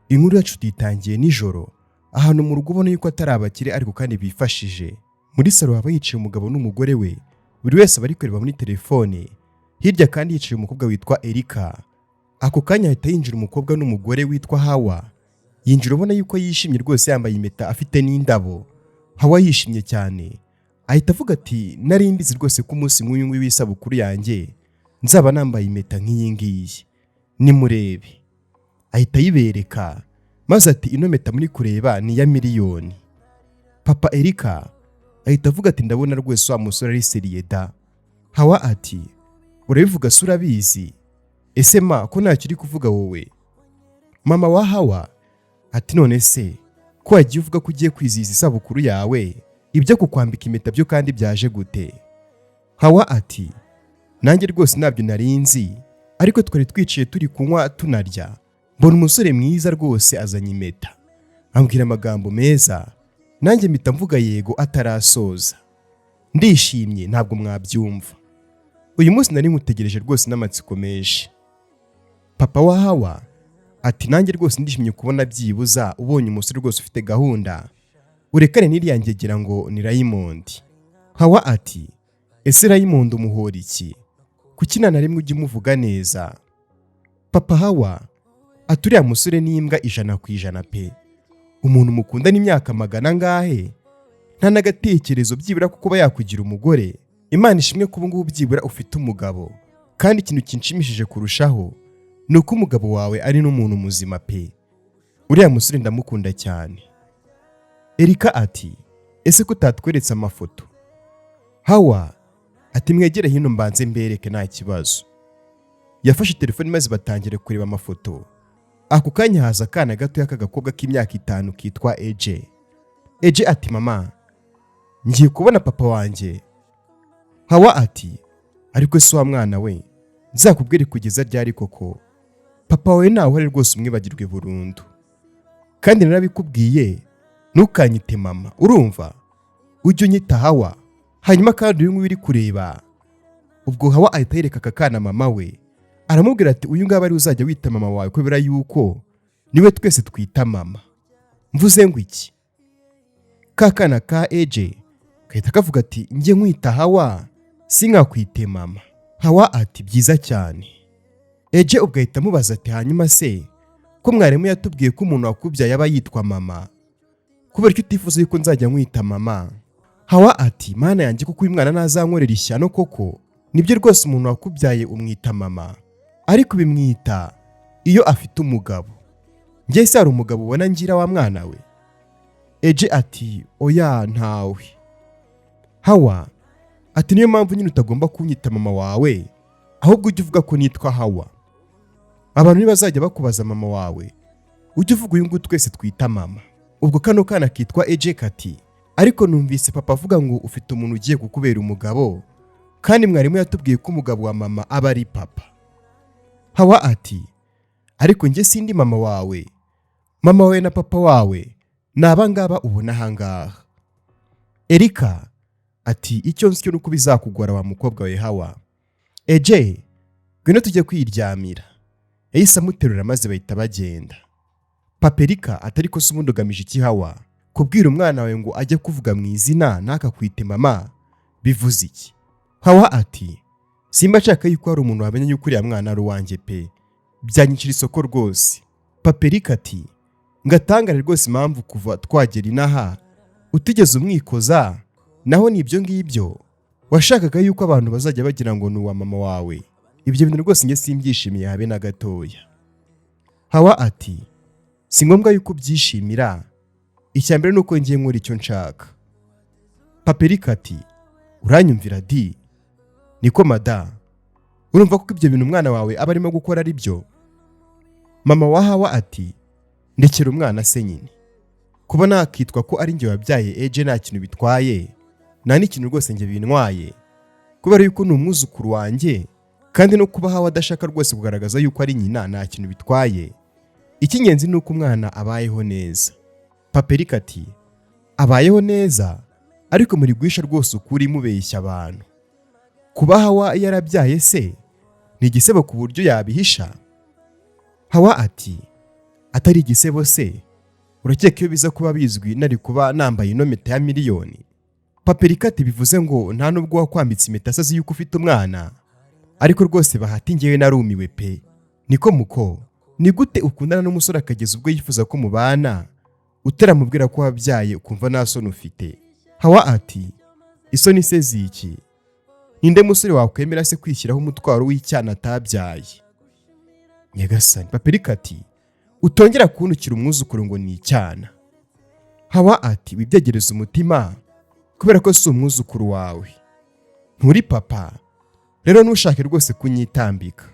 Inkuru yacu tuyitangiye nijoro, ahantu mu rugo ubona yuko atari abakire ariko kandi bifashije. Muri salo haba hicaye umugabo n'umugore we, buri wese aba ari kureba muri telefone. Hirya kandi hicaye umukobwa witwa Erika. Ako kanya ahita yinjira umukobwa n'umugore witwa Hawa. Yinjira ubona yuko yishimye rwose, yambaye impeta, afite n'indabo. Hawa yishimye cyane, ahita avuga ati: "Nari mbizi rwose ko umunsi nk'uyu nguyu w'isabukuru yanjye nzaba nambaye impeta nk'iyi ngiyi, nimurebe." Ahita ayibereka maze ati: "Ino mpeta muri kureba ni iya miliyoni." Papa Erika ahita avuga ati: "Ndabona rwose wa musore ari sérieux da." Hawa ati: "Urabivuga se urabizi? Ese ma, ko ntacyo uri kuvuga wowe?" Mama wa Hawa ati: "None se ko wagiye uvuga ko ugiye kwizihiza isabukuru yawe, ibyo kukwambika impeta byo kandi byaje gute?" Hawa ati: "Nanjye rwose ntabyo nari nzi, ariko twari twicaye turi kunywa tunarya, mbona umusore mwiza rwose azanye impeta, ambwira amagambo meza, nanjye mpita mvuga yego atarasoza. Ndishimye, ntabwo mwabyumva. Uyu munsi nari nkutegereje rwose n'amatsiko menshi." Papa wa Hawa ati: "Nanjye rwose ndishimye kubona byibuza ubonye umusore rwose ufite gahunda, urekane n'iriya ngegera ngo ni Raymond." Hawa ati: "Ese Raymond umuhora iki? Kuki nta na rimwe ujya umuvuga neza?" Papa Hawa ati: "Uriya musore ni imbwa 100% pe. Umuntu mukundana imyaka magana angahe, nta n'agatekerezo byibura ko kuba yakugira umugore? Imana ishimwe ko ubu ngubu byibura ufite umugabo, kandi ikintu kinshimishije kurushaho ni uko umugabo wawe ari n'umuntu muzima pe. Uriya musore ndamukunda cyane." Erika ati: "Ese ko utatweretse amafoto?" Hawa ati: "Mwegere hino mbanze mbereke, nta kibazo." Yafashe telefone maze batangira kureba amafoto. Ako kanya haza akana gatoya k'agakobwa k'imyaka 5 kitwa Eje. Eje ati: "Mama, ngiye kubona papa wanjye." Hawa ati: "Ariko se wa mwana we, nzakubwire kugeza ryari koko? Papa wawe ntawe uhari rwose, umwibagirwe burundu. Kandi narabikubwiye, ntukanyite mama, urumva? Ujye unyita Hawa. Hanyuma kandi uyu nguyu uri kureba." Ubwo Hawa ahita yereka aka kana mama we, aramubwira ati: "Uyu nguyu ari uzajya wita mama wawe, kubera yuko niwe twese twita mama." Mvuze ngo iki? Ka kana ka Eje gahita kavuga ati: "Njye nkwita Hawa, sinkakwite mama." Hawa ati: "Byiza cyane." Eje ubwo ahita amubaza ati: "Hanyuma se ko mwarimu yatubwiye ko umuntu wakubyaye aba yitwa mama, kubera ko utifuza yuko nzajya nkwita mama?" Hawa ati: "Mana yanjye, kuko uyu mwana ntazankorera ishyano koko! Nibyo rwose, umuntu wakubyaye umwita mama, ariko bimwita iyo afite umugabo. Njye se hari umugabo ubona ngira, wa mwana we?" Eje ati: "Oya, ntawe." Hawa ati: "Niyo mpamvu nyine utagomba kunyita mama wawe, ahubwo ujye uvuga ko nitwa Hawa. Abantu ntibazajya bakubaza mama wawe, ujye uvuga uyu nguyu twese twita mama." Ubwo kano kana kitwa Eje kati: "Ariko numvise papa avuga ngo ufite umuntu ugiye kukubera umugabo, kandi mwarimu yatubwiye ko umugabo wa mama aba ari papa." Hawa ati: "Ariko njye sindi mama wawe. Mama wawe na papa wawe ni abangaba ubona ahangaha." Erika ati: "Icyo nzi cyo ni uko bizakugora, wa mukobwa we Hawa. Eje, ngwino tujye kwiryamira." Yahise amuterura maze bahita bagenda. Papa Erika ati: "Ariko se ubundi ugamije iki, Hawa? Kubwira umwana wawe ngo ajye kuvuga mu izina ntakakwite mama bivuze iki?" Hawa ati: "Simba nshaka yuko hari umuntu wamenya yuko uriya mwana ari uwanjye pe, byanyicira isoko rwose." Papa Erika ati: "Ngatangare rwose impamvu kuva twagera inaha utigeze umwikoza. Naho ni ibyo ngibyo washakaga, yuko abantu bazajya bagira ngo ni uwa mama wawe. Ibyo bintu rwose njye simbyishimiye habe na gatoya." Hawa ati: "Si ngombwa yuko ubyishimira, icya mbere ni uko ngiye nkora icyo nshaka." Papa Erika ati: "Uranyumvira di? Niko mada, urumva ko ibyo bintu umwana wawe aba arimo gukora ari byo?" Mama wa Hawa ati: "Ndekera umwana se nyine. Kuba nakitwa ko ari njye wabyaye Eje nta kintu bitwaye, nta n'ikintu rwose njye bintwaye, kubera yuko ni umwuzukuru wanjye. Kandi no kuba Hawa adashaka rwose kugaragaza yuko ari nyina nta kintu bitwaye. Icy'ingenzi ni uko umwana abayeho neza." Papa Erika ati: "Abayeho neza, ariko muri guhisha rwose ukuri, mubeshya abantu. Kuba Hawa yarabyaye se ni igisebo ku buryo yabihisha?" Hawa ati: "Ariko se mama, Atari igisebo se, urakeka iyo biza kuba bizwi nari kuba nambaye ino mpeta ya miliyoni? Papa Erika ati: "Bivuze ngo nta nubwo wakwambitse impeta azi yuko ufite umwana? Ariko rwose Bahati, ngewe narumiwe pe. Niko muko, ni gute ukundana n'umusore akageza ubwo yifuza ko mubana, utaramubwira ko wabyaye, ukumva nta soni ufite?" Hawa ati: "Isoni se ziki? Ninde musore wakwemera se kwishyiraho umutwaro w'icyana atabyaye?" Nyagasani! Papa Erika ati: "Utongera kuntukira umwuzukuru ngo ni icyana." Hawa ati: "Wibyegereza umutima kubera ko si umwuzukuru wawe, nturi papa. Rero ntushake rwose kunyitambika.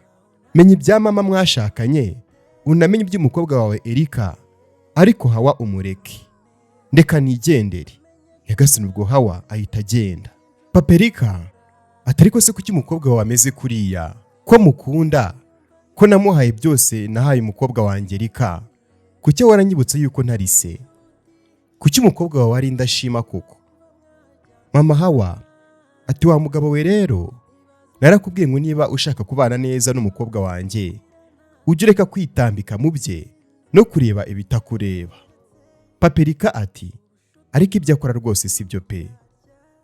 Menya ibya mama mwashakanye, unamenye iby'umukobwa wawe Erika, ariko Hawa umureke, ndeka nigendere." Nyagasani! Ubwo Hawa ahita agenda. Papa Erika ati: "Ariko se kuki umukobwa wawe ameze kuriya, ko mukunda, ko namuhaye byose, nahaye umukobwa wanjye Erika, kuki waranyibutse yuko ntari se? Kuki umukobwa wawe ari indashima koko?" Mama Hawa ati: "Wa mugabo we, rero narakubwiye ngo niba ushaka kubana neza n'umukobwa wanjye, ujye ureka kwitambika mu bye no kureba ibitakureba." Papa Erika ati: "Ariko ibyo akora rwose si byo pe.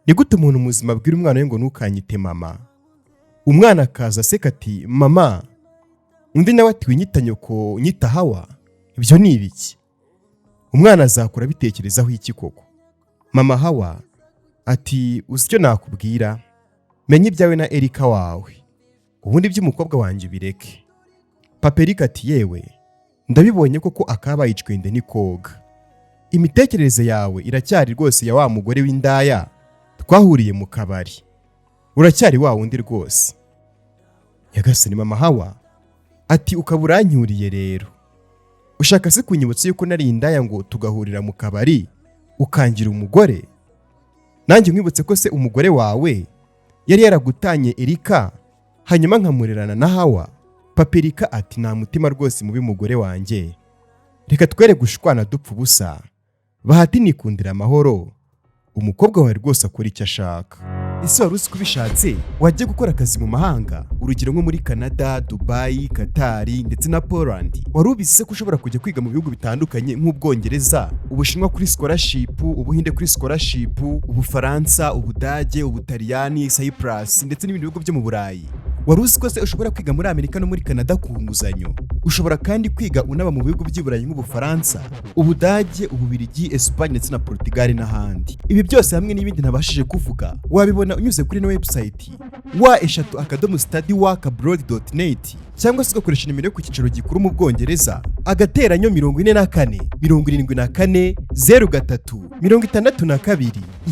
Ni gute umuntu muzima abwira umwana we ngo ntukanyite mama, umwana akaza aseka ati mama, undi nawe ati winyita nyoko, nyita Hawa? Ibyo ni ibiki? Umwana azakura abitekerezaho iki koko?" Mama Hawa ati: "Uzi icyo nakubwira? Menya ibyawe na Erika wawe, ubundi iby'umukobwa wanjye ubireke." Papa Erika ati: "Yewe, ndabibonye koko, akabaye icwende ntikoga. Imitekerereze yawe iracyari rwose ya wa mugore w'indaya twahuriye mu kabari, uracyari wa wundi rwose." Nyagasani! Mama Hawa ati: "Ukaba uranyuriye rero. Ushaka se kunyibutsa yuko nari indaya, ngo tugahurira mu kabari ukangira umugore? Nanjye nkwibutse ko se umugore wawe yari yaragutanye Erika, hanyuma nkamurerana na Hawa?" Papa Erika ati: "Nta mutima rwose mubi, mugore wanjye. Reka twere gushwana dupfa ubusa. Bahati, nikundira amahoro. Umukobwa wawe rwose akora icyo ashaka." Ese wari uzi ko ubishatse wajya gukora akazi mu mahanga, urugero nko muri Canada, Dubai, Qatar ndetse na Poland? Wari ubizi se ko ushobora kujya kwiga mu bihugu bitandukanye nk'Ubwongereza, Ubushinwa kuri scholarship, Ubuhinde kuri scholarship, Ubufaransa, Ubudage, Ubutaliyani, Cyprus ndetse n'ibindi bihugu byo mu Burayi? Wari uzi ko se ushobora kwiga muri Amerika no muri Canada ku nguzanyo? Ushobora kandi kwiga unaba mu bihugu by'i Burayi nk'Ubufaransa, Ubudage, Ububirigi, Espagne ndetse na Portugal n'ahandi. Ibi byose hamwe n'ibindi ntabashije kuvuga wabibona unyuze kuri ino website www.studyworkabroad.net, cyangwa se ugakoresha nimero yo ku cyicaro gikuru mu Bwongereza, *44 74 03 62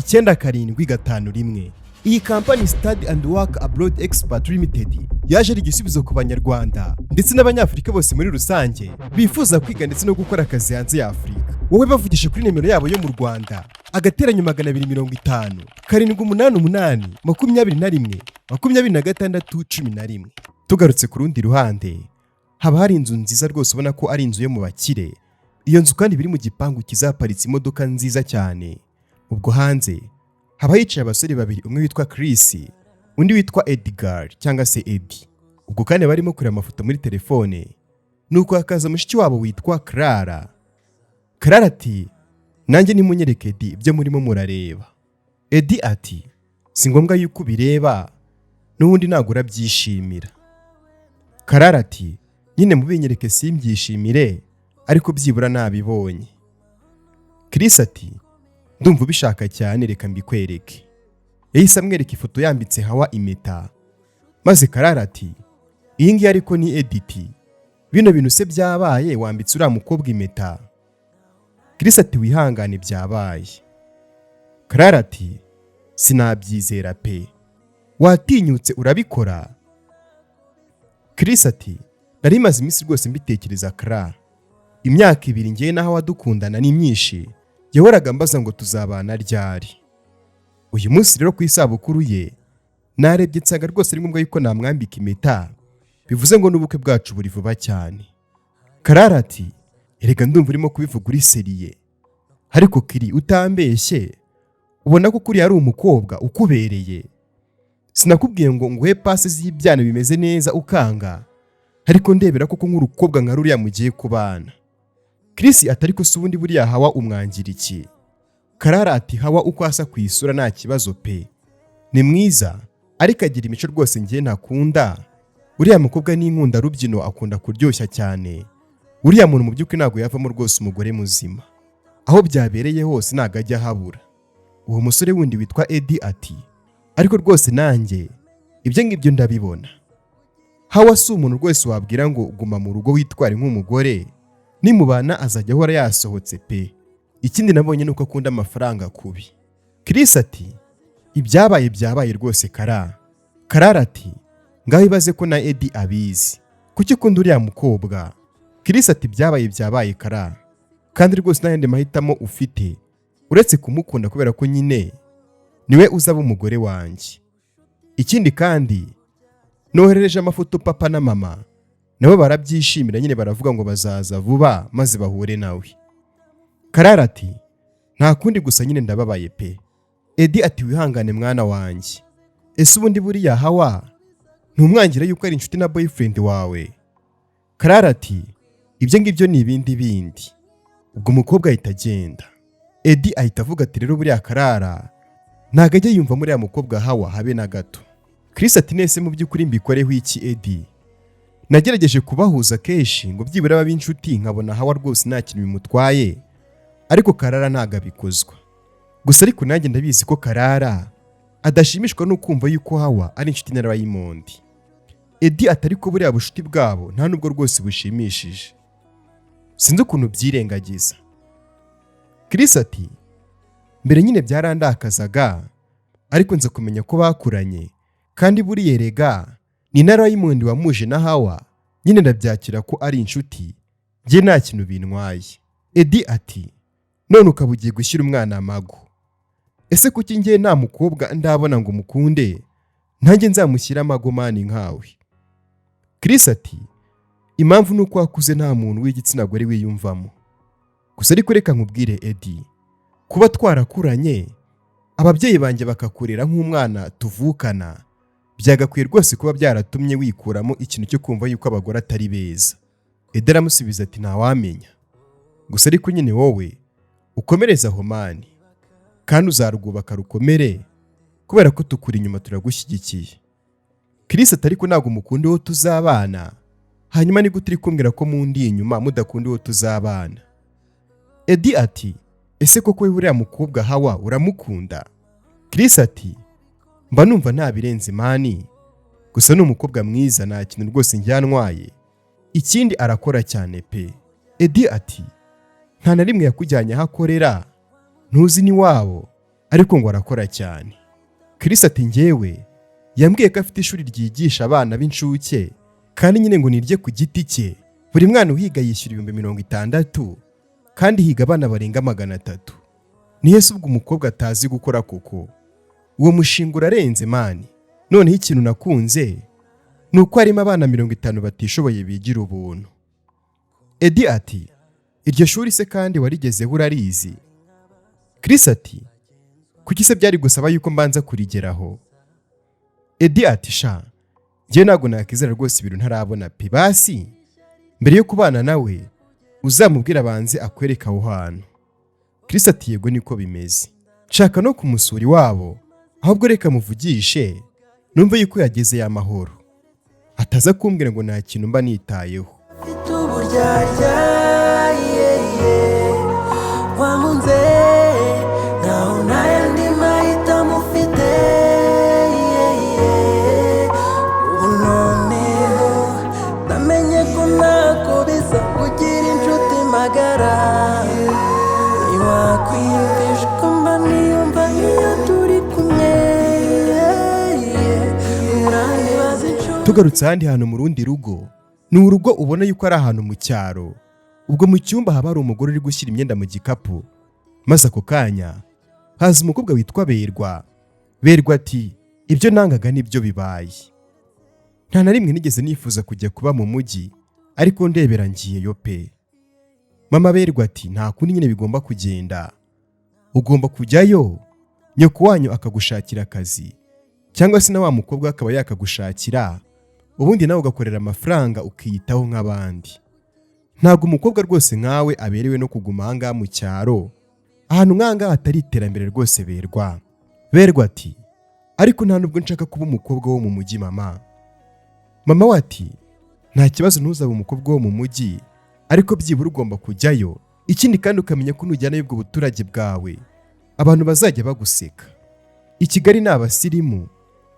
9751. Iyi kampani Study and Work Abroad Expert Limited yaje ari igisubizo ku Banyarwanda ndetse n'Abanyafurika bose muri rusange bifuza kwiga ndetse no gukora akazi hanze ya Afurika. Wowe bavugisha kuri nimero yabo yo mu Rwanda, *250 788 21 26 11. Tugarutse ku rundi ruhande, haba hari inzu nziza rwose, ubona ko ari inzu yo mu bakire. Iyo nzu kandi biri mu gipangu kizaparitse imodoka nziza cyane. Ubwo hanze haba hicaye abasore babiri, umwe witwa Chris, undi witwa Edgar cyangwa se Eddie. Ubwo kandi barimo kureba amafoto muri telefone, nuko hakaza mushiki wabo witwa Clara. Clara ati: "Nanjye nimunyereke Eddie ibyo murimo murareba." Eddie ati: "Si ngombwa yuko ubireba, n'ubundi ntabwo urabyishimira." Clara ati: "Nyine mubinyereke simbyishimire, ariko byibura nabibonye." Chris ati: "Ndumva ubishaka cyane, reka mbikwereke." Yahise amwereka ifoto yambitse Hawa impeta, maze Clara ati: "Iyi ngiyi ariko ni edit. Bino bintu se byabaye, wambitse uriya mukobwa impeta?" Chris ati: "Wihangane, byabaye." Clara ati: "Sinabyizera pe, watinyutse urabikora?" Chris ati: "Nari maze iminsi rwose mbitekereza, Clara. Imyaka 2 ngewe naho wadukundana ni myinshi. Yahoraga mbaza ngo tuzabana ryari. Uyu munsi rero ku isabukuru ye, narebye nsanga rwose ari ngombwa yuko namwambika impeta, bivuze ngo n'ubukwe bwacu buri vuba cyane." Clara ati: "Erega ndumva urimo kubivuga uri sérieux, ariko kiri utambeshye, ubona ko kuriya ari umukobwa ukubereye. Sinakubwiye ngo nguhe pasi z'ibyana bimeze neza ukanga, ariko ndebera koko nk'urukobwa nka ruriya mugiye kubana." Chris atari ko se ubundi buriya Hawa umwangira iki? Karara ati: "Hawa uko asa ku isura nta kibazo pe, ni mwiza, ariko agira imico rwose ngiye ntakunda. Uriya mukobwa ni inkundarubyino, akunda kuryoshya cyane. Uriya muntu mu by'ukuri ntabwo yavamo rwose umugore muzima. Aho byabereye hose ntabwo ajya ahabura." Uwo musore wundi witwa Edi ati: "Ariko rwose nanjye ibyo ngibyo ndabibona. Hawa si umuntu rwose wabwira ngo guma mu rugo witware nk'umugore. Nimubana azajya ahora yasohotse pe. Ikindi nabonye ni uko akunda amafaranga kubi." Chris ati: "Ibyabaye byabaye rwose." Karara ati: "Ngaho ibaze ko na Edi abizi. Kuki ukunda uriya mukobwa?" Chris ati: "Byabaye byabaye, Kara, kandi rwose nta yandi mahitamo ufite uretse kumukunda, kubera ko nyine niwe uzaba umugore wanjye. Ikindi kandi noherereje amafoto papa na mama, nabo barabyishimira nyine, baravuga ngo bazaza vuba maze bahure nawe." Karara ati: "Nta kundi, gusa nyine ndababaye pe." Edi ati: "Wihangane mwana wanjye. Ese ubundi buriya Hawa ntumwangira yuko ari inshuti na boyfriend wawe?" Karara ati: "Ibyo ngibyo ni ibindi bindi." Ubwo umukobwa ahita agenda. Edi ahita avuga ati: "Rero buriya Karara ntabwo ajya yumva muri ya mukobwa Hawa habe na gato." Chris ati: "Nese mu by'ukuri mbikoreho iki, Edi? Nagerageje kubahuza kenshi ngo byibura babe inshuti, nkabona Hawa rwose nta kintu bimutwaye, ariko Karara ntabwo abikozwa. Gusa ariko nanjye ndabizi ko Karara adashimishwa no kumva yuko Hawa ari inshuti na Raymond." Edi atari ko buriya bushuti bwabo nta nubwo rwose bushimishije, sinzi ukuntu byirengagiza. Chris ati: "Mbere nyine byarandakazaga, ariko nza kumenya ko bakuranye, kandi buriya erega ni na Raymond wamuje na Hawa. Nyine ndabyakira ko ari inshuti, njye nta kintu bintwaye." Edi ati: "None ukaba ugiye gushyira umwana amago. Ese kuki njye nta mukobwa ndabona ngo mukunde, nanjye nzamushyire amago man nkawe?" Chris ati: "Impamvu ni uko wakuze nta muntu w'igitsina gore wiyumvamo. Gusa ariko reka nkubwire Edi, kuba twarakuranye ababyeyi banjye bakakurera nk'umwana tuvukana, byagakwiye rwose kuba byaratumye wikuramo ikintu cyo kumva yuko abagore atari beza." Edi aramusubiza ati: "Ntawamenya. Gusa ariko nyine wowe ukomereze aho man, kandi uzarwubaka rukomere kubera ko tukuri inyuma, turagushyigikiye." Chris ati: "Ariko ntabwo mukunda uwo tuzabana. Hanyuma ni gute uri kumbwira ko mundi inyuma mudakunda uwo tuzabana?" Edi ati: "Ese koko wowe uriya mukobwa Hawa uramukunda?" Chris ati: "Mba numva nta birenze man, gusa ni umukobwa mwiza, nta kintu rwose njyanwaye. Ikindi arakora cyane pe." Edi ati: "Nta na rimwe yakujyanye aho akorera, ntuzi n'iwabo, ariko ngo arakora cyane." Chris ati: "Njyewe yambwiye ko afite ishuri ryigisha abana b'incuke, kandi nyine ngo nirye ku giti cye. Buri mwana uhiga yishyura 60,000, kandi higa abana barenga 300. Niyo se ubwo umukobwa atazi gukora koko? Uwo mushinga urarenze man. Noneho ikintu nakunze ni uko harimo abana 50 batishoboye bigira ubuntu." Edi ati: "Iryo shuri se kandi warigezeho, urarizi?" Chris ati: "Kuki se byari gusaba yuko mbanza kurigeraho?" Edi ati: "Sha, njyewe ntabwo nakizera rwose ibintu ntarabona pe. Basi mbere yo kubana nawe uzamubwira abanze akwereka aho hantu." Chris ati: "Yego, niko bimeze. Nshaka no kumusura iwabo. Ahubwo reka muvugishe numve yuko yageze y'amahoro, ataza kumbwira ngo nta kintu mba nitayeho." Mfite uburyarya, yeah. Wankunze nkaho nta yandi mahitamo ufite, yeah. Ubu noneho namenye ko ntako bisa kugira inshuti magara. Ntiwakwiyumvisha uko mba niyumva iyo turi kumwe, yeah. Uranyibaza inshuti. Tugarutse ahandi hantu mu rundi rugo, ni urugo ubona yuko ari ahantu mu cyaro. Ubwo mu cyumba haba hari umugore uri gushyira imyenda mu gikapu, maze ako kanya haza umukobwa witwa Berwa. Berwa ati: "Ibyo nangaga nibyo bibaye. Nta na rimwe nigeze nifuza kujya kuba mu mujyi, ariko ndebera ngiyeyo pe." Mama Berwa ati: "Nta kundi nyine bigomba kugenda. Ugomba kujyayo, nyoko wanyu akagushakira akazi, cyangwa se na wa mukobwa akaba yakagushakira, ubundi nawe ugakorera amafaranga ukiyitaho nk'abandi. Ntabwo umukobwa rwose nkawe aberewe no kuguma ahangaha mu cyaro, ahantu nk'ahangaha hatari iterambere rwose." Berwa. Berwa ati: "Ariko nta nubwo nshaka kuba umukobwa wo mu mujyi, mama." Mama we ati: "Nta kibazo, ntuzabe umukobwa wo mu mujyi, ariko byibura ugomba kujyayo. Ikindi kandi ukamenya ko nujyanayo ubwo buturage bwawe, abantu bazajya baguseka. I Kigali ni abasirimu.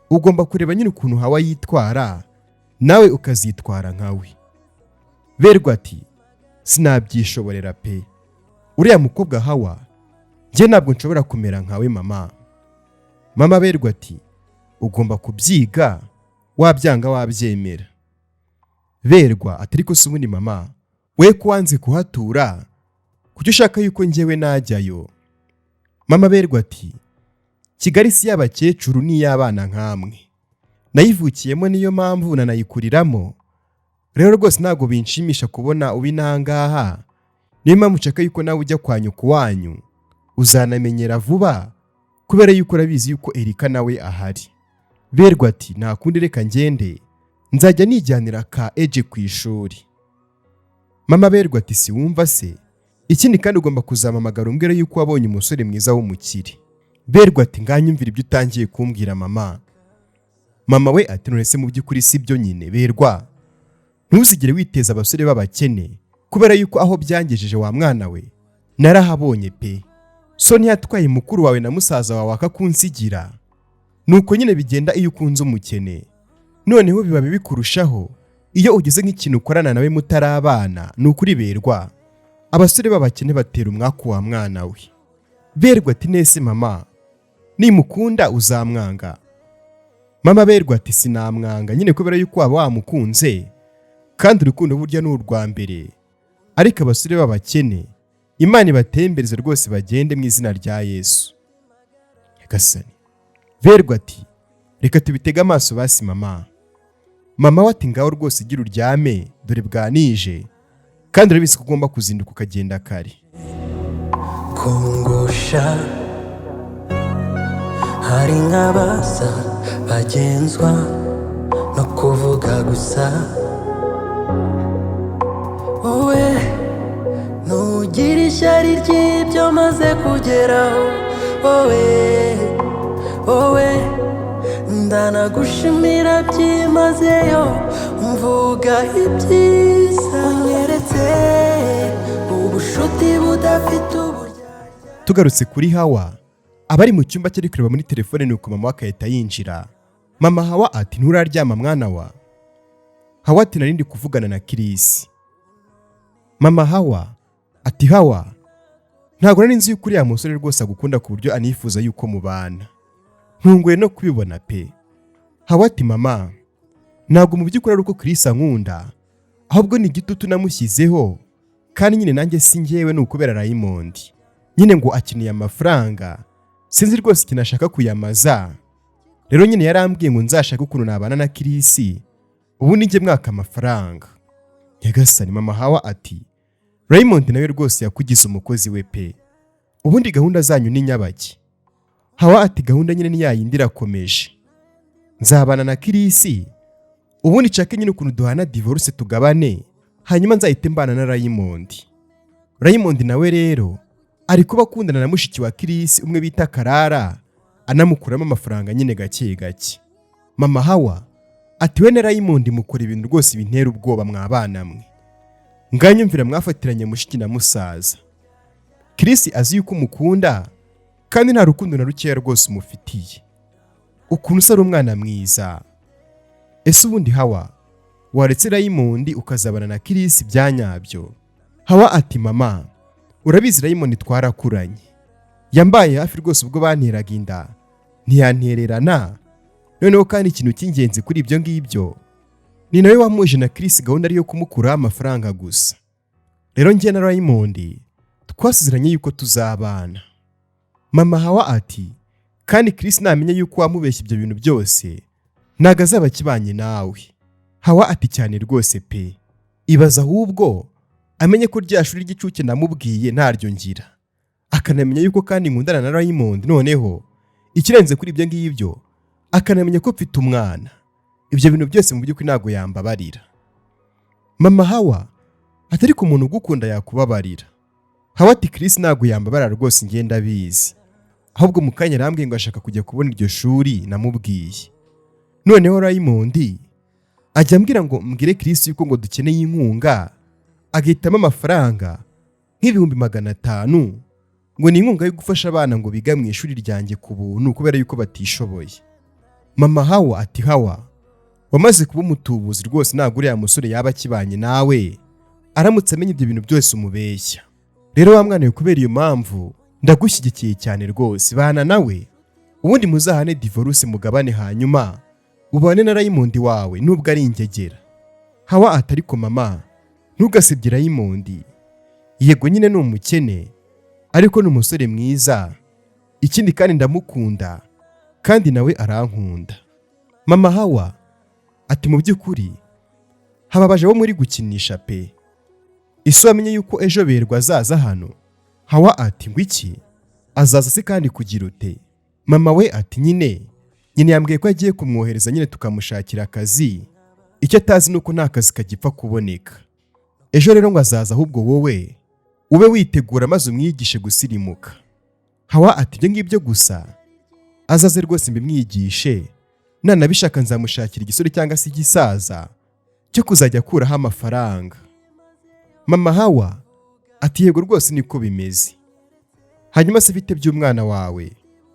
Ugomba kureba nyine ukuntu Hawa yitwara, nawe ukazitwara nkawe." Berwa ati: "Sinabyishoborera pe. Uriya mukobwa Hawa, njye ntabwo nshobora kumera nkawe, mama." Mama Berwa ati: "Ugomba kubyiga, wabyanga wabyemera." Berwa ati: "Ariko se ubundi mama, we ko wanze kuhatura, kuki ushaka yuko njyewe najyayo?" Mama Berwa ati: "Kigali si iy'abakecuru n'iy'abana nkamwe. Nayivukiyemo, niyo mpamvu nanayikuriramo. Rero rwose ntabwo binshimisha kubona uba inangaha. Niyo mpamvu nshaka yuko nawe ujya kwa nyoko wanyu, uzanamenyera vuba, kubera yuko urabizi yuko Erika nawe ahari." Berwa ati: "Nta kundi, reka ngende, nzajya nijyanira ka Eje ku ishuri." Mama Berwa ati: "Si wumva se? Ikindi kandi ugomba kuzampamagara umbwire yuko wabonye umusore mwiza w'umukire." Berwa ati: "Nganyumvira ibyo utangiye kumbwira, mama." Mama we ati: "None se mu by'ukuri si byo nyine, Berwa? Ntuzigere witeza abasore b'abakene, kubera yuko aho byangejeje, wa mwana we, narahabonye pe. So ntiyatwaye mukuru wawe na musaza wawe akakunsigira? Nuko nyine bigenda iyo ukunze umukene. Noneho biba bibi kurushaho iyo ugize nk'ikintu ukorana nawe mutarabana. Ni ukuri Berwa, abasore b'abakene batera umwaku, wa mwana we." Berwa ati: "Nese mama, nimukunda uzamwanga?" Mama Berwa ati: "Sinamwanga nyine, kubera yuko waba wamukunze, kandi urukundo burya ni urwa mbere. Ariko abasore b'abakene, Imana ibatembereze rwose, bagende mu izina rya Yesu Nyagasani." Berwa ati: "Reka tubitege amaso basi, mama." Mama we ati: "Ngaho rwose gira uryame, dore bwanije, kandi urabizi ko ugomba kuzinduka ukagenda kare." Kungusha hari nk'abaza bagenzwa no kuvuga gusa. Wowe ntugira ishyari ry'ibyo maze kugeraho. Wowe, wowe ndanagushimira byimazeyo, mvuga ibyiza unyeretse, ubushuti budafite uburyarya. Tugarutse kuri Hawa, abari mu cyumba cye ari kureba muri telefone, nuko mama we agahita yinjira. Mama Hawa ati: "Nturaryama, mwana wa?" Hawa ati: "Nari ndi kuvugana na Kirisi." Mama Hawa ati: "Hawa, ntabwo nari nzi yuko uriya musore rwose agukunda ku buryo anifuza yuko mubana. Ntunguwe no kubibona pe." Hawa ati: "Mama, ntabwo mu by'ukuri ari uko Kirisi ankunda, ahubwo ni igitutu namushyizeho, kandi nyine nanjye si njyewe, ni ukubera Raymond nyine, ngo akeneye amafaranga. Sinzi rwose ikintu ashaka kuyamaza. Rero nyine yarambwiye ngo nzashake ukuntu nabana na Kirisi, ubundi njye mwaka amafaranga." Nyagasani! Mama Hawa ati: "Raymond nawe rwose yakugize umukozi we pe. Ubundi gahunda zanyu ni nyabaki?" Hawa ati: "Gahunda nyine ni yayindi, irakomeje. Nzabana na Kirisi, ubundi nshake nyine ukuntu duhana divorce, tugabane, hanyuma nzahite mbana na Raymond." Raymond nawe rero ari kuba akundana na mushiki wa Kirisi umwe bita Karara, anamukuramo amafaranga nyine gake gake. Mama Hawa ati: "We na Raymond mukora ibintu rwose bintera ubwoba, mwabana mwe. Nganyumvira, mwafatiranye mushiki na musaza. Chris azi yuko umukunda, kandi nta rukundo na rukeya rwose umufitiye. Ukuntu usa ari umwana mwiza. Ese ubundi Hawa, waretse Raymond ukazabana na Chris bya nyabyo?" Hawa ati: "Mama, urabizi Raymond twarakuranye, yambaye hafi rwose ubwo banteraga inda, ntiyantererana. Noneho kandi ikintu cy'ingenzi kuri ibyo ngibyo, ni nawe wamuje na Chris, gahunda ariyo kumukuraho amafaranga gusa. Rero njye na Raymond twasezeranye yuko tuzabana." Mama Hawa ati: "Kandi Chris namenya yuko wamubeshya ibyo bintu byose, ntabwo azaba akibanye nawe." Hawa ati: "Cyane rwose pe. Ibaza ahubwo amenye ko rya shuri ry'icuke namubwiye ntaryo ngira, akanamenya yuko kandi nkundana na Raymond. Noneho ikirenze kuri ibyo ngibyo, akanamenya ko mfite umwana. Ibyo bintu byose mu by'ukuri ntabwo yambabarira." Mama Hawa Atari ku muntu ugukunda yakubabarira. Hawa ati: "Chris ntabwo yambabara rwose, ngenda abizi. Ahubwo mu kanya arambwiye ngo ashaka kujya kubona iryo shuri namubwiye. Noneho Raymond ajya ambwira ngo mbwire Chris yuko ngo dukeneye inkunga, agahitamo amafaranga nk'500,000, ngo ni inkunga yo gufasha abana ngo biga mu ishuri ryanjye ku buntu kubera yuko batishoboye." Mama Hawa ati: "Hawa, wamaze kuba umutubuzi rwose. Ntabwo uriya musore yaba akibanye nawe aramutse amenya ibyo bintu byose umubeshya. Rero wa mwana we, kubera iyo mpamvu ndagushyigikiye cyane rwose. Bana nawe, ubundi muzahane divorce, mugabane, hanyuma ubane na Raymond wawe nubwo ari ingegera." Hawa ati: "Ariko mama, ntugasebye Raymond. Yego nyine ni umukene, ariko ni umusore mwiza. Ikindi kandi ndamukunda, kandi nawe arankunda." Mama Hawa ati: "Mu by'ukuri hababaje abo muri gukinisha pe. Ese wamenye yuko ejo Berwa azaza hano?" Hawa ati: "Ngo iki? Azaza se kandi kugira ute?" Mama we ati: "Nyine nyine yambwiye ko agiye kumwohereza nyine tukamushakira akazi. Icyo atazi ni uko nta kazi kagipfa kuboneka. Ejo rero ngo azaza, ahubwo wowe ube witegura maze umwigishe gusirimuka." Hawa ati: "Ibyo ngibyo gusa? Azaze rwose mbimwigishe. Nanabishaka nzamushakira igisore cyangwa se igisaza cyo kuzajya akuraho amafaranga." Mama Hawa ati: "Yego rwose niko bimeze. Hanyuma se bite by'umwana wawe?"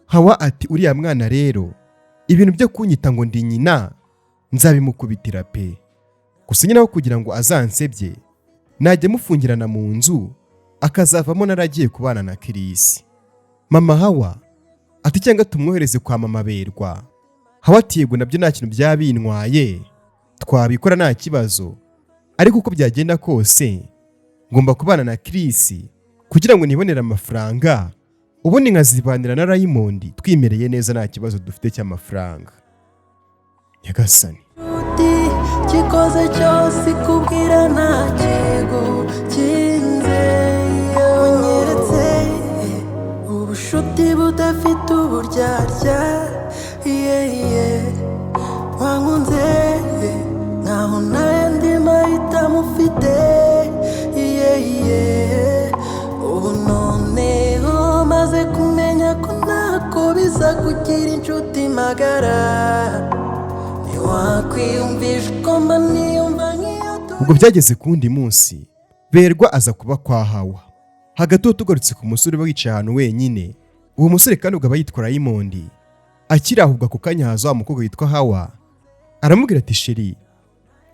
Hawa ati: "Uriya mwana rero, ibintu byo kunyita ngo ndi nyina nzabimukubitira pe. Gusa nyine aho kugira ngo azansebye, najya mufungirana mu nzu akazavamo naragiye kubana na Chris." Mama Hawa ati: "Cyangwa tumwohereze kwa mama Berwa." Hawa ati: "Yego, nabyo nta kintu byaba bintwaye, twabikora nta kibazo. Ariko uko byagenda kose ngomba kubana na Chris kugira ngo nibonere amafaranga, ubundi nkazibanira na Raymond twimereye neza, nta kibazo dufite cy'amafaranga." Nyagasani! Kikoze cyose ikubwira nta kinze. Unyeretse ubushuti budafite uburyarya, yeah. Wankunze nkaho ntayandi mahitamo ufite, yeah. Ubu noneho maze kumenya ko ntako biza kugira inshuti magara. Ntiwakwiyumvisha uko mba niyumva nk'iyo turi. Ubwo byageze ku wundi munsi, Berwa aza kuba kwa Hawa. Hagati aho tugarutse ku musore uba wicaye ahantu wenyine. Uwo musore kandi ubwo aba yitwa Raymond. Akiri aho, ubwo ako kanya haza wa mukobwa witwa Hawa, aramubwira ati: "Chéri,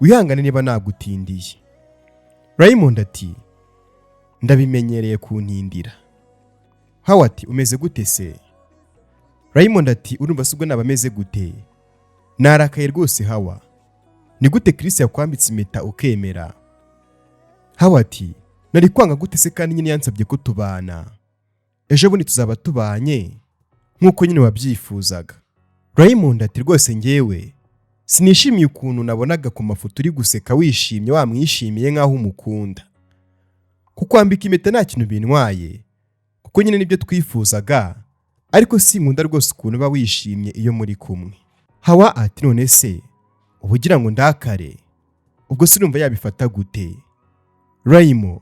wihangane niba nagutindiye." Raymond ati: "Ndabimenyereye kuntindira." Hawa ati: "Umeze gute se?" Raymond ati: "Urumva se ubwo naba ameze gute? Narakaye rwose Hawa. Ni gute Chris yakwambitse impeta ukemera?" Hawa ati: "Nari kwanga gute se kandi nyine yansabye ko tubana? Ejo bundi tuzaba tubanye nk'uko nyine wabyifuzaga." Raymond ati: "Rwose ngewe sinishimiye ukuntu nabonaga ku mafoto uri guseka wishimye, wamwishimiye nk'aho umukunda. Kukwambika impeta nta kintu bintwaye kuko nyine nibyo twifuzaga, ariko sinkunda rwose ukuntu uba wishimye iyo muri kumwe." Hawa ati: "None se uba ugira ngo ndakare? Ubwo se urumva yabifata gute? Rayimo,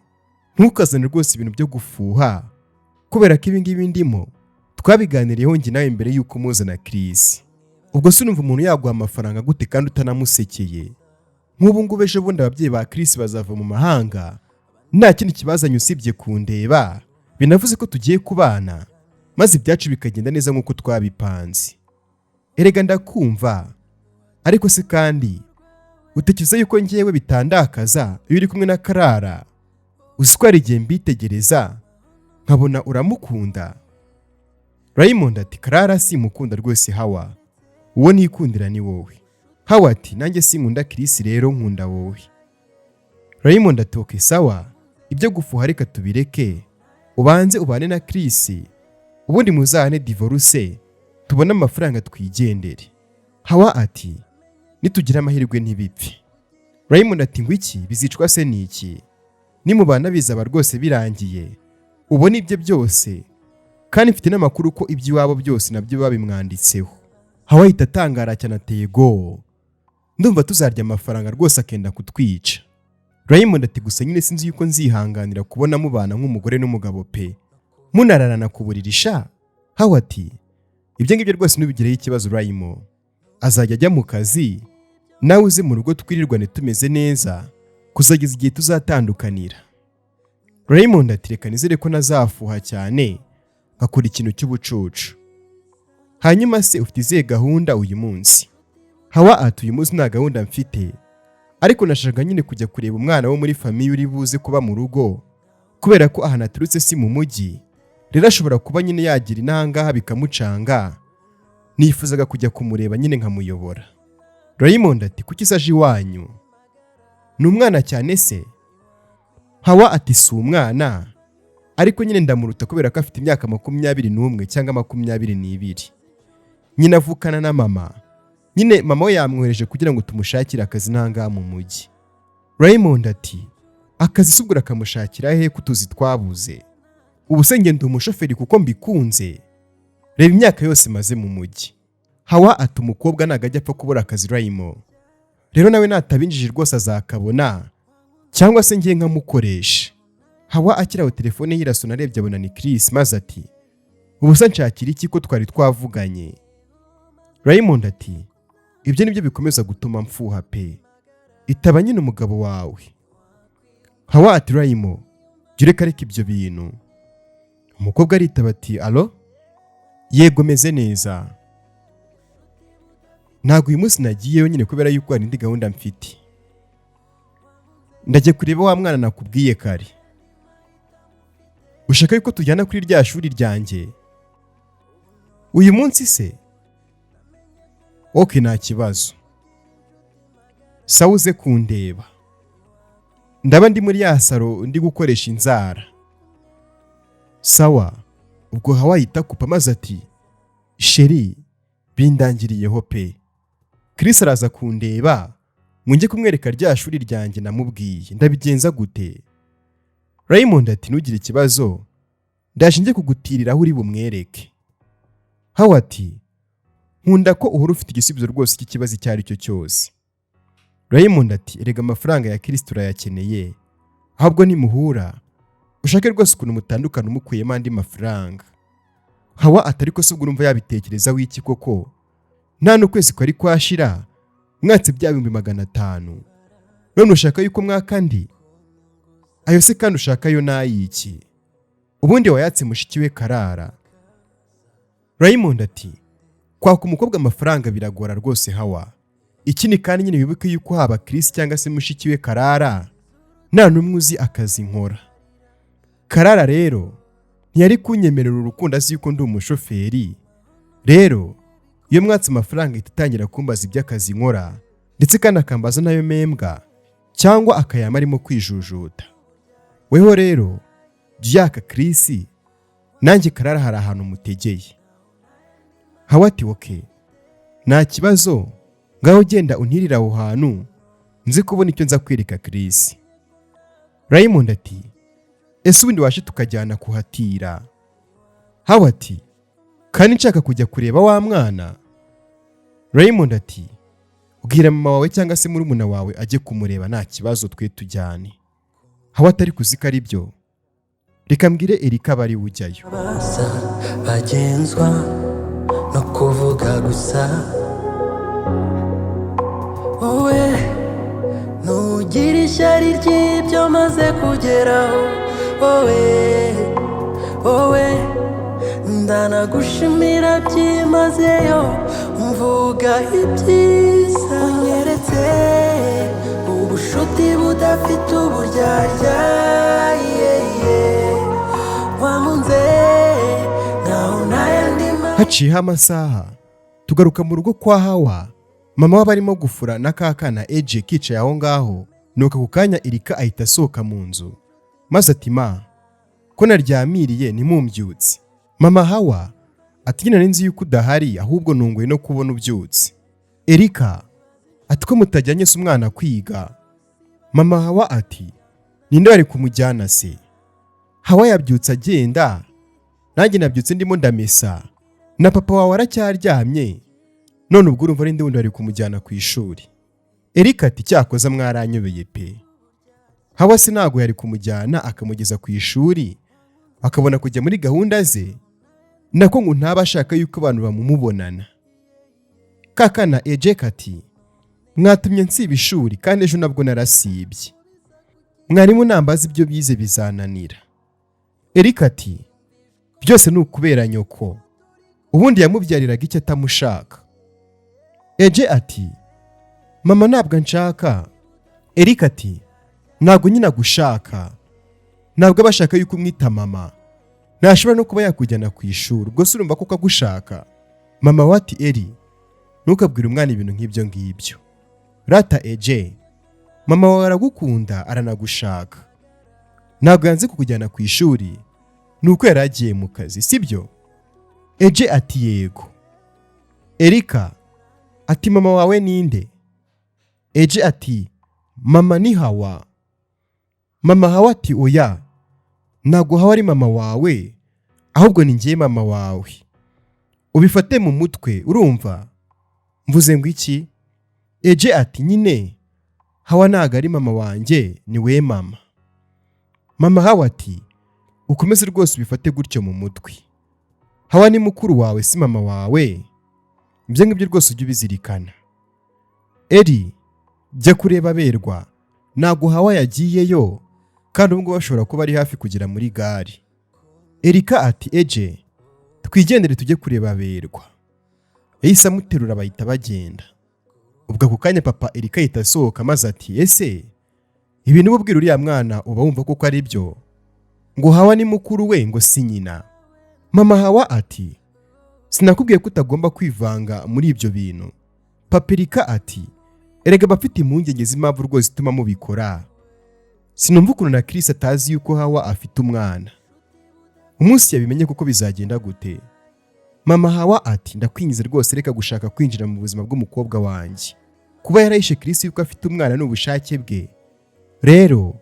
ntukazane rwose ibintu byo gufuha, kubera ko ibi ngibi ndimo twabiganiriyeho njye nawe mbere y'uko muzana Chris. Ubwo se urumva umuntu yaguha amafaranga gute kandi utanamusekeye? Nk'ubu ngubu ejo bundi ababyeyi ba Chris bazava mu mahanga, nta kindi kibazanye usibye kundeba, binavuze ko tugiye kubana maze ibyacu bikagenda neza nk'uko twabipanze. Erega ndakumva, ariko se kandi utekereza yuko ngewe bitandakaza iyo uri kumwe na Karara? Uzi ko hari igihe mbitegereza nkabona uramukunda?" Raymond ati: "Karara simukunda rwose Hawa, uwo nikundira ni wowe." Hawa ati: "Nanjye sinkunda Chris rero, nkunda wowe." Raymond ati: "Okay, sawa, ibyo gufuha reka tubireke, ubanze ubane na Chris, ubundi muzahane divorce tubone amafaranga twigendere." Hawa ati: "Nitugira amahirwe ntibipfe." Raymond ati: "Ngo iki? Bizicwa se ni iki? Nimubana bizaba rwose birangiye, ubona ibyo byose, kandi mfite n'amakuru ko iby'iwabo byose nabyo babimwanditseho." Hawa ahita atangara cyane, ateye go: "Ndumva tuzarya amafaranga rwose akenda kutwica." Raymond ati: "Gusa nyine sinzi yuko nzihanganira kubona mubana nk'umugore n'umugabo pe, munararana ku buriri sha." Hawa ati: "Ibyo ngibyo rwose ntubigireho ikibazo. Rayimo azajya ajya mu kazi, nawe uze mu rugo, twirirwane tumeze neza kuzageza igihe tuzatandukanira." Raymond ati: "Reka nizere ko nazafuha cyane nkakora ikintu cy'ubucucu. Hanyuma se ufite izihe gahunda uyu munsi?" Hawa ati: "Uyu munsi nta gahunda mfite, ariko nashakaga nyine kujya kureba umwana wo muri famille uri buze kuba mu rugo, kubera ko ahantu aturutse si mu mujyi, rero ashobora kuba nyine yagira inahangaha bikamucanga. Nifuzaga kujya kumureba nyine nkamuyobora." Raymond ati: "Kuki se aje iwanyu? Ni umwana cyane se?" Hawa ati: "Si umwana, ariko nyine ndamuruta kubera ko afite imyaka 21 cyangwa 22. Nyine avukana na mama. Nyine mama we yamwohereje kugira ngo tumushakire akazi n'ahangaha mu mujyi." Raymond ati: "Akazi se ubwo urakamushakira hehe ko utuzi twabuze? Ubu se ngenda umushoferi kuko mbikunze? Reba imyaka yose maze mu mujyi." Hawa ati: "Umukobwa ntabwo ajya apfa kubura akazi, Rayimo. Rero nawe natabinjije rwose azakabona, cyangwa se ngiye nkamukoresha." Hawa akiri aho, telefone ye irasona. Arebye abona ni Chris, maze ati: "Ubu se nshakira iki ko twari twavuganye?" Raymond ati: "Ibyo nibyo bikomeza gutuma mfuha pe. Itaba nyine umugabo wawe." Hawa ati: "Rayimo, jya ureka ariko ibyo bintu." Umukobwa aritaba ati: "Alo, yego, meze neza. Ntabwo uyu munsi nagiyeyo nyine kubera yuko hari indi gahunda mfite. Ndajya kureba wa mwana nakubwiye kare. Ushaka yuko tujyana kuri rya shuri ryanjye uyu munsi se? Okay, nta kibazo. Sawa, uze kundeba, ndaba ndi muri ya salon ndi gukoresha inzara." Sawa. Ubwo Hawa yita kupa, maze ati: "Chéri, bindangiriyeho pe. Chris araza kundeba ngo njye kumwereka rya shuri ryanjye namubwiye. Ndabigenza gute?" Raymond ati: "Ntugire ikibazo, ndaje njye kugutirira aho uri bumwereke." Hawa ati: "Nkunda ko uhora ufite igisubizo rwose cy'ikibazo icyo ari cyo cyose." Raymond ati: "Erega amafaranga ya Chris turayakeneye. Ahubwo nimuhura ushake rwose ukuntu mutandukana umukuyemo andi mafaranga." Hawa atari ko se ubwo urumva yabitekerezaho iki koko? Nta n'ukwezi kwari kwashira mwatse bya 500,000, none ushaka yuko mwaka andi ayo se? Kandi ushaka ayo n'ayiki? Ubundi wayatse mushiki we Karara." Raymond ati: "Kwaka umukobwa amafaranga biragora rwose, Hawa. Ikindi kandi nyine wibuke yuko haba Chris cyangwa se mushiki we Karara nta n'umwe uzi akazi nkora. Karara rero ntiyari kunyemerera urukundo azi yuko ndi umushoferi. Rero iyo mwatse amafaranga ahita atangira kumbaza iby'akazi nkora, ndetse kandi akambaza n'ayo mpembwa, cyangwa akayama arimo kwijujuta. Weho rero jya yaka Chris, nanjye Karara hari ahantu mutegeye." Hawa ati: "Okay, nta kibazo. Ngaho genda untirire aho hantu nzi kubona icyo nza kwereka Chris." Raymond ati: "Ese ubundi waje tukajyana kuhatira?" Hawa ati: "Kandi nshaka kujya kureba wa mwana." Raymond ati: "Bwira mama wawe cyangwa se murumuna wawe ajye kumureba, nta kibazo, twe tujyane." Hawa atari kuzi ko ari byo. "Reka mbwire Erika aba ari we ujyayo." Basa bagenzwa no kuvuga gusa. Wowe ntugira ishyari ry'ibyo maze kugeraho. Wowe, wowe ndanagushimira byimazeyo, mvuga ibyiza unyeretse, ubushuti budafite uburyarya, yeah. Wankunze nkaho ntayandi. Haciyeho amasaha, tugaruka mu rugo kwa Hawa. Mama we arimo gufura na ka kana Eje kicaye aho ngaho. Nuko ako kanya Erika ahita asohoka mu nzu, maze ati: "Ma, ko naryamiriye ntimumbyutse?" Mama Hawa ati: "Nyine nari nzi yuko udahari, ahubwo nunguye no kubona ubyutse." Erika ati: "Ko mutajyanye se umwana kwiga?" Mama Hawa ati: "Ninde wari kumujyana se? Hawa yabyutse agenda, nanjye nabyutse ndimo ndamesa, na papa wawe aracyaryamye. None ubwo urumva ari wundi wari kumujyana ku ishuri?" Erika ati: "Cyakoza mwaranyobeye pe." Hawa se ntabwo yari kumujyana akamugeza ku ishuri, akabona kujya muri gahunda ze? Nako ngo ntaba ashaka yuko abantu bamumubonana. Kakana Eje kati: "Mwatumye nsiba ishuri, kandi ejo nabwo narasibye. Mwarimu nambaza ibyo bize bizananira." Erika ati: "Byose ni ukubera nyoko. Ubundi yamubyariraga icyo atamushaka?" Eje ati: "Mama ntabwo anshaka." Erika ati: "Ntabwo nyine agushaka, ntabwo aba ashaka yuko umwita mama. Ntashobora no kuba yakujyana ku ishuri. Ubwo se urumva koko agushaka?" Mama we ati: "Eri, ntukabwire umwana ibintu nk'ibyo ngibyo. Rata Eje, mama wawe aragukunda, aranagushaka. Ntabwo yanze kukujyana ku ishuri, ni uko yari agiye mu kazi, sibyo?" Eje ati: "Yego." Erika ati: "Mama wawe ninde?" Eje ati: "Mama ni Hawa." Mama Hawa ati: "Oya, ntabwo Hawa ari mama wawe, ahubwo ni njye mama wawe. Ubifate mu mutwe, urumva?" "Mvuze ngo iki?" Eje ati: "Nyine Hawa ntabwo ari mama wanjye, ni we mama." Mama Hawa ati: "Ukomeze rwose ubifate gutyo mu mutwe. Hawa ni mukuru wawe, si mama wawe. Ibyo ngibyo rwose ujye ubizirikana. Eri, jya kureba Berwa. Ntabwo Hawa yagiyeyo, kandi ubu ngubu bashobora kuba ari hafi kugera muri gare." Erika ati: "Eje, twigendere tujye kureba Berwa." Yahise amuterura, bahita bagenda. Ubwo ako kanya papa Erika ahita asohoka, maze ati: "Ese ibintu uba ubwira uriya mwana uba wumva koko ari byo? Ngo Hawa ni mukuru we, ngo si nyina?" Mama Hawa ati: "Sinakubwiye ko utagomba kwivanga muri ibyo bintu?" Papa Erika ati: "Erega aba afite impungenge z'impamvu rwose ituma mubikora. Sinumva ukuntu na Chris atazi yuko Hawa afite umwana. Umunsi yabimenye kuko bizagenda gute?" Mama Hawa ati: "Ndakwingize rwose, reka gushaka kwinjira mu buzima bw'umukobwa wanjye. Kuba yarahishe Chris yuko afite umwana ni ubushake bwe, rero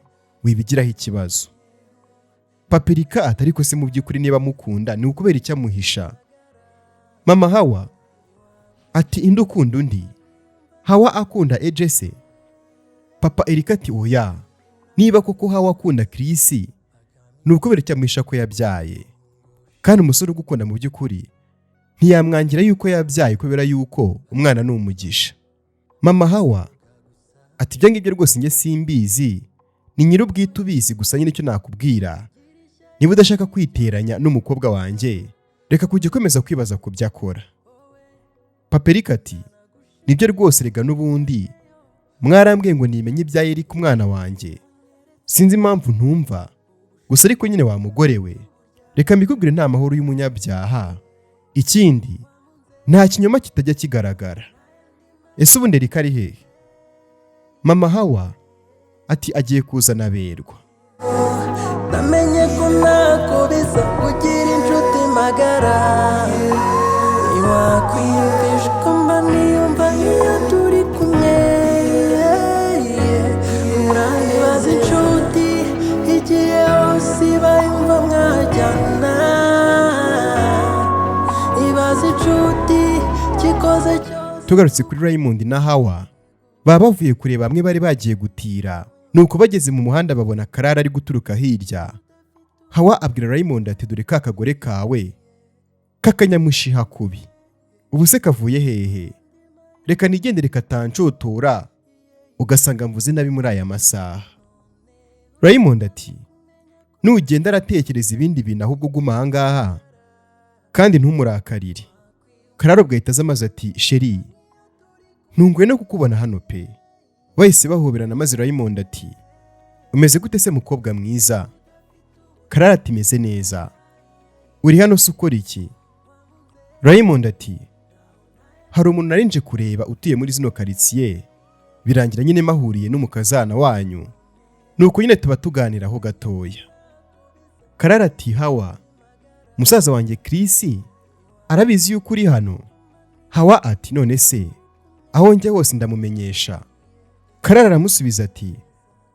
wibigiraho ikibazo." Papa Erika ati: "Ariko se mu by'ukuri niba amukunda, ni ukubera icyo amuhisha?" Mama Hawa ati: "Inde ukunda undi? Hawa akunda Eje se?" Papa Erika ati: "Oya, niba koko Hawa akunda Chris, ni ukubera icyo amuhisha ko yabyaye? Kandi umusore ugukunda mu by'ukuri ntiyamwangira yuko yabyaye, kubera yuko umwana ni umugisha." Mama Hawa ati: "Ibyo ngibyo rwose njye simbizi, ni nyir'ubwite ubizi. Gusa nyine icyo nakubwira, niba udashaka kwiteranya n'umukobwa wanjye, reka kujya ukomeza kwibaza ku byo akora." Papa Erika ati: "Nibyo rwose, rega n'ubundi mwarambwiye ngo nimenye ibya Erika umwana wanjye. Sinzi impamvu ntumva gusa. Ariko nyine wa mugore we, reka mbikubwire, nta mahoro y'umunyabyaha. Ikindi, nta kinyoma kitajya kigaragara. Ese ubundi Erika ari hehe?" Mama Hawa ati: "Agiye kuzana Berwa." Namenye ko ntako bisa kugira inshuti magara. Ntiwakwiyumvisha uko mba niyumva iyo turi kumwe. Urangibaza inshuti igihe hose iba yumva mwajyana. Ibaza inshuti kikoze cyose. Tugarutse kuri Raymond na Hawa, baba bavuye kureba bamwe bari bagiye gutira. Nuko bageze mu muhanda babona Karara ari guturuka hirya. Hawa abwira Raymond ati: "Dore ka kagore kawe k'akanyamushiha kubi. Ubu se kavuye hehe? Reka nigendere katanshotora, ugasanga mvuze nabi muri aya masaha." Raymond ati: "Nugenda aratekereza ibindi bintu, ahubwo guma ahangaha kandi ntumurakarire." Kararo bwahita aza maze ati: "Chérie, ntunguwe no kukubona hano pe." Bahise bahoberana, maze Raymond ati: "Umeze gute se, mukobwa mwiza?" Karara ati: "Meze neza. Uri hano se ukora iki?" Raymond ati: "Hari umuntu narinje kureba utuye muri zino karitsiye, birangira nyine mahuriye n'umukazana wanyu, nuko nyine tuba tuganiraho gatoya." Karara ati: "Hawa, musaza wanjye Chris arabizi yuko uri hano?" Hawa ati: "None se aho njya hose ndamumenyesha?" Karara aramusubiza ati: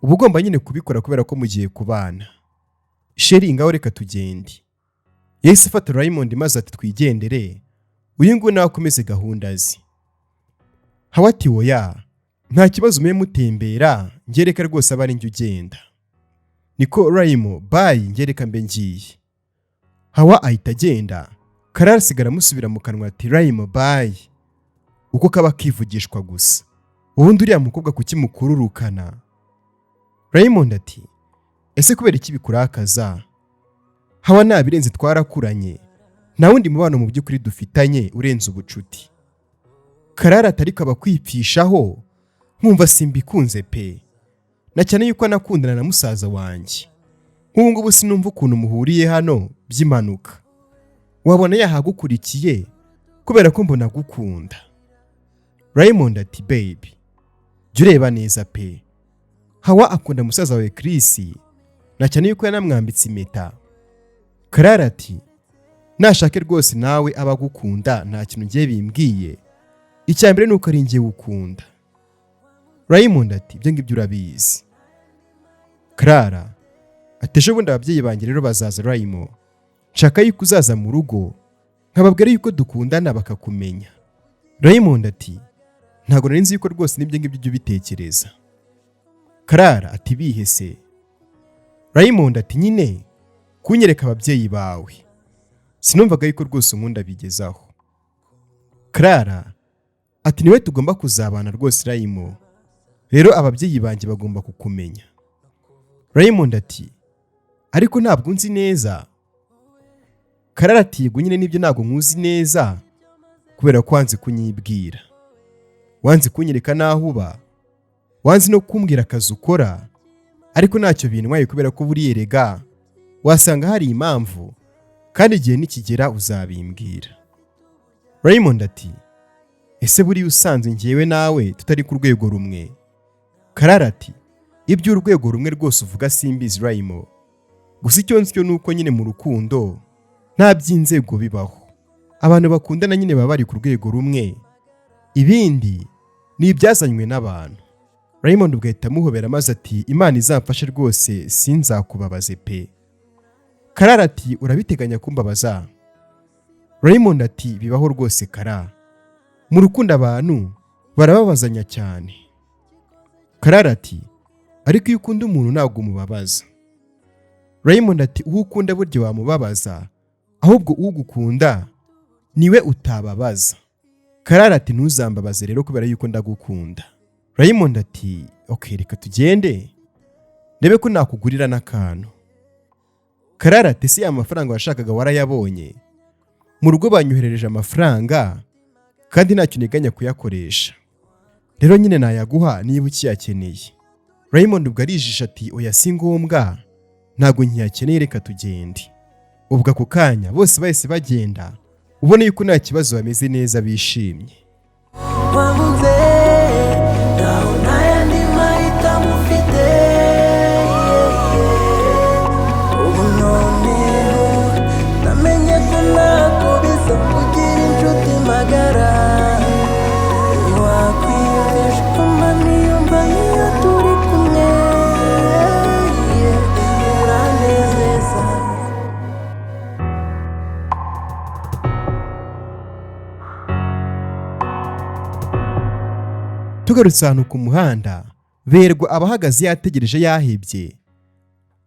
"Uba ugomba nyine kubikora kubera ko mugiye kubana. Chérie, ngaho reka tugende." Yahise afata Raymond maze ati: "Twigendere, uyu nguyu nawe akomeze gahunda ze." Hawa ati: "Oya, nta kibazo, mube mutembera, ngereka rwose aba ari njye ugenda." Niko Rayimo, bye, ngereka mbe ngiye. Hawa ahita agenda. Karara asigara amusubira mu kanwa ati: "Rayimo, bye." Uko kaba kivugishwa gusa. Ubundi uriya mukobwa kuki mukururukana? Raymond ati: "Ese kubera iki bikurakaza? Hawa nabirenze, twarakuranye, nta wundi mubano mu by'ukuri dufitanye urenze ubucuti." Karara atari kaba kwipfishaho, nkumva simbikunze pe, na cyane yuko anakundana na musaza wanjye. Nk'ubu ngubu sinumva ukuntu muhuriye hano by'impanuka, wabona yahagukurikiye kubera ko mbona agukunda. Raymond ati: "Baby, jya ureba neza pe. Hawa akunda musaza wawe Chris, na cyane yuko yanamwambitse impeta." Karara ati: "Nashake rwose nawe aba agukunda, nta kintu ngiye bimbwiye. Icya mbere ni uko ari njyewe ukunda." Raymond ati: "Ibyo ngibyo urabizi." Clara ati: "Ejo bundi ababyeyi banjye rero bazaza. Rayimo, nshaka yuko uzaza mu rugo nkababwira yuko dukundana bakakumenya." Raymond ati: "Ntabwo nari nzi yuko rwose n'ibyo ngibyo ujya ubitekereza." Clara ati: "Bihese?" Raymond ati: "Nyine kunyereka ababyeyi bawe, sinumvaga yuko rwose unkunda bigezaho." Clara ati: "Niwe tugomba kuzabana rwose Rayimo, rero ababyeyi banjye bagomba kukumenya." Raymond ati: "Ariko ntabwo nzi neza." Karara ati: "Yego nyine nibyo, ntabwo nkuzi neza kubera ko wanze kunyibwira, wanze kunyereka n'aho uba, wanze no kumbwira akazi ukora, ariko ntacyo bintwaye kubera ko buriya erega wasanga hari impamvu, kandi igihe nikigera uzabimbwira." Raymond ati: "Ese buriya usanze njyewe nawe tutari ku rwego rumwe?" Karara ati: "Iby'urwego rumwe rwose uvuga simbizi Rayimo, gusa icyo nzi cyo ni uko nyine mu rukundo nta by'inzego bibaho. Abantu bakundana nyine baba bari ku rwego rumwe, ibindi ni ibyazanywe n'abantu." Raymond ugahita amuhobera maze ati: "Imana izamfashe rwose sinzakubabaze pe." Karara ati: "Urabiteganya kumbabaza?" Raymond ati: "Bibaho rwose Kara, mu rukundo abantu barababazanya cyane." Karara ati: "Ariko iyo ukunda umuntu ntabwo umubabaza." Raymond ati: "Uwo ukunda burya wamubabaza, ahubwo ugukunda niwe utababaza." Karara ati: "Ntuzambabaze rero kubera yuko ndagukunda." Raymond ati: "Ok, reka tugende ndebe ko nakugurira n'akantu." Karara ati: "Ese ya mafaranga washakaga warayabonye? Mu rugo banyoherereje amafaranga kandi ntacyo nteganya kuyakoresha, rero nyine nayaguha niba ukiyakeneye." Raymond ubwo arijisha ati: "Oya, si ngombwa, ntabwo nkiyakeneye, reka tugende." Ubwo ako kanya bose bahise bagenda, ubona yuko nta kibazo, bameze neza, bishimye. Wankunze ntaho, nta yandi mahitamo ufite. Ubu noneho namenye ko ntako bisa kugira inshuti magara. Ntiwakwiyumvisha uko mba niyumva iyo turi kumwe, uranezeza. Tugarutse ahantu ku muhanda, Berwa abahagaze yategereje, yahebye,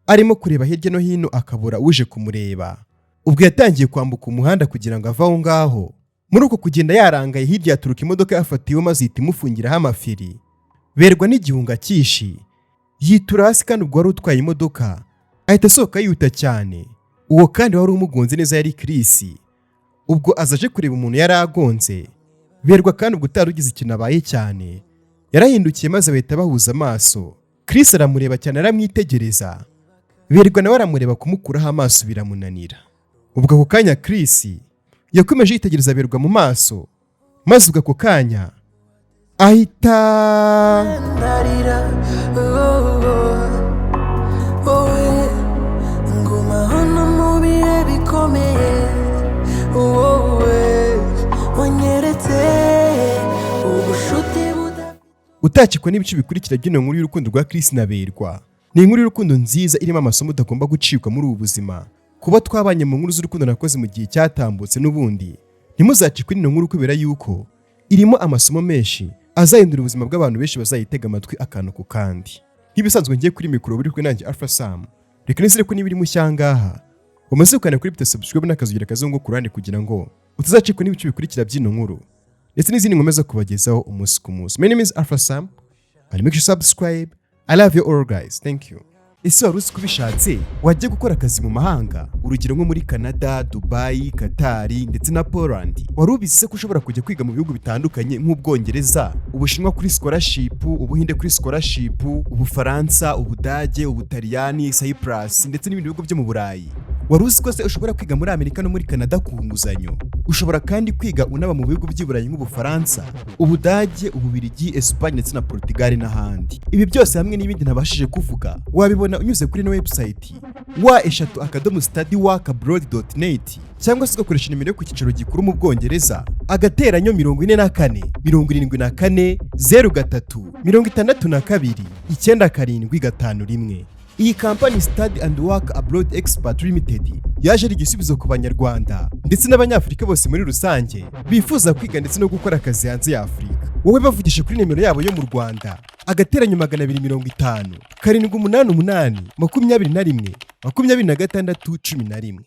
arimo kureba hirya no hino akabura uje kumureba. Ubwo yatangiye kwambuka umuhanda kugira ngo ave aho ngaho. Muri uko kugenda yarangaye, hirya yaturuka imodoka yafatiwe maze ihita imufungiraho amafiri. Berwa n'igihunga cyishi yitura hasi, kandi ubwo wari utwaye imodoka ahita asohoka yihuta cyane. Uwo kandi wari umugonze neza yari Chris. Ubwo aza aje kureba umuntu yari agonze. Berwa kandi ubwo utari ugize ikintu abaye cyane yarahindukiye maze bahita bahuza amaso. Chris aramureba cyane, aramwitegereza. Berwa nawe aramureba, kumukuraho amaso biramunanira. Ubwo ako kanya Chris yakomeje yitegereza Berwa mu maso, maze ubwo ako kanya ahita Ndarira, oh, oh, wowe ngumaho no mu bihe bikomeye, wowe wanyeretse ubushuti buda Utakikwa n'ibice bikurikira by'ino nkuru y'urukundo rwa Chris na Berwa. Ni inkuru y'urukundo nziza irimo amasomo utagomba gucikwa muri ubu buzima. Kuba twabanye mu nkuru z'urukundo nakoze mu gihe cyatambutse, n'ubundi ntimuzacikwe n'ino nkuru kubera yuko irimo amasomo menshi azahindura ubuzima bw'abantu benshi bazayitega amatwi akantu ku kandi. Nk'ibisanzwe, ngiye kuri mikoro buri kumwe nanjye Alpha Sam. Reka nizere ko niba uri mushya ngaha umaze gukanda kuri bita subscribe n'akazogera kazungu ku ruhande, kugira ngo utazacikwa n'ibice bikurikira by'ino nkuru ndetse n'izindi nkomeza kubagezaho umunsi ku munsi. My name is Alpha Sam and make sure you subscribe. I love you all guys, thank you. Ese wari uzi ko ubishatse wajya gukora akazi mu mahanga, urugero nko muri Canada, Dubai, Qatar ndetse na Poland? Wari ubizi se ko ushobora kujya kwiga mu bihugu bitandukanye nk'Ubwongereza, Ubushinwa kuri scholarship, Ubuhinde kuri scholarship, Ubufaransa, Ubudage, Ubutaliyani, Cyprus ndetse n'ibindi bihugu byo mu Burayi? Wari uzi ko se ushobora kwiga muri Amerika no muri Canada ku nguzanyo? Ushobora kandi kwiga unaba mu bihugu by'i Burayi nk'Ubufaransa, Ubudage, Ububirigi, Espagne ndetse na Portugal n'ahandi. Ibi byose hamwe n'ibindi ntabashije kuvuga wabibona unyuze kuri ino website www.studyworkabroad.net, cyangwa se ugakoresha nimero yo ku cyicaro gikuru mu Bwongereza, *44 74 03 62 9751. Iyi kampani Study and Work Abroad Expert Limited yaje ari igisubizo ku Banyarwanda ndetse n'Abanyafurika bose muri rusange bifuza kwiga ndetse no gukora akazi hanze ya Afurika. Wowe bavugishe kuri nimero yabo yo mu Rwanda, *250 788 21 26 11.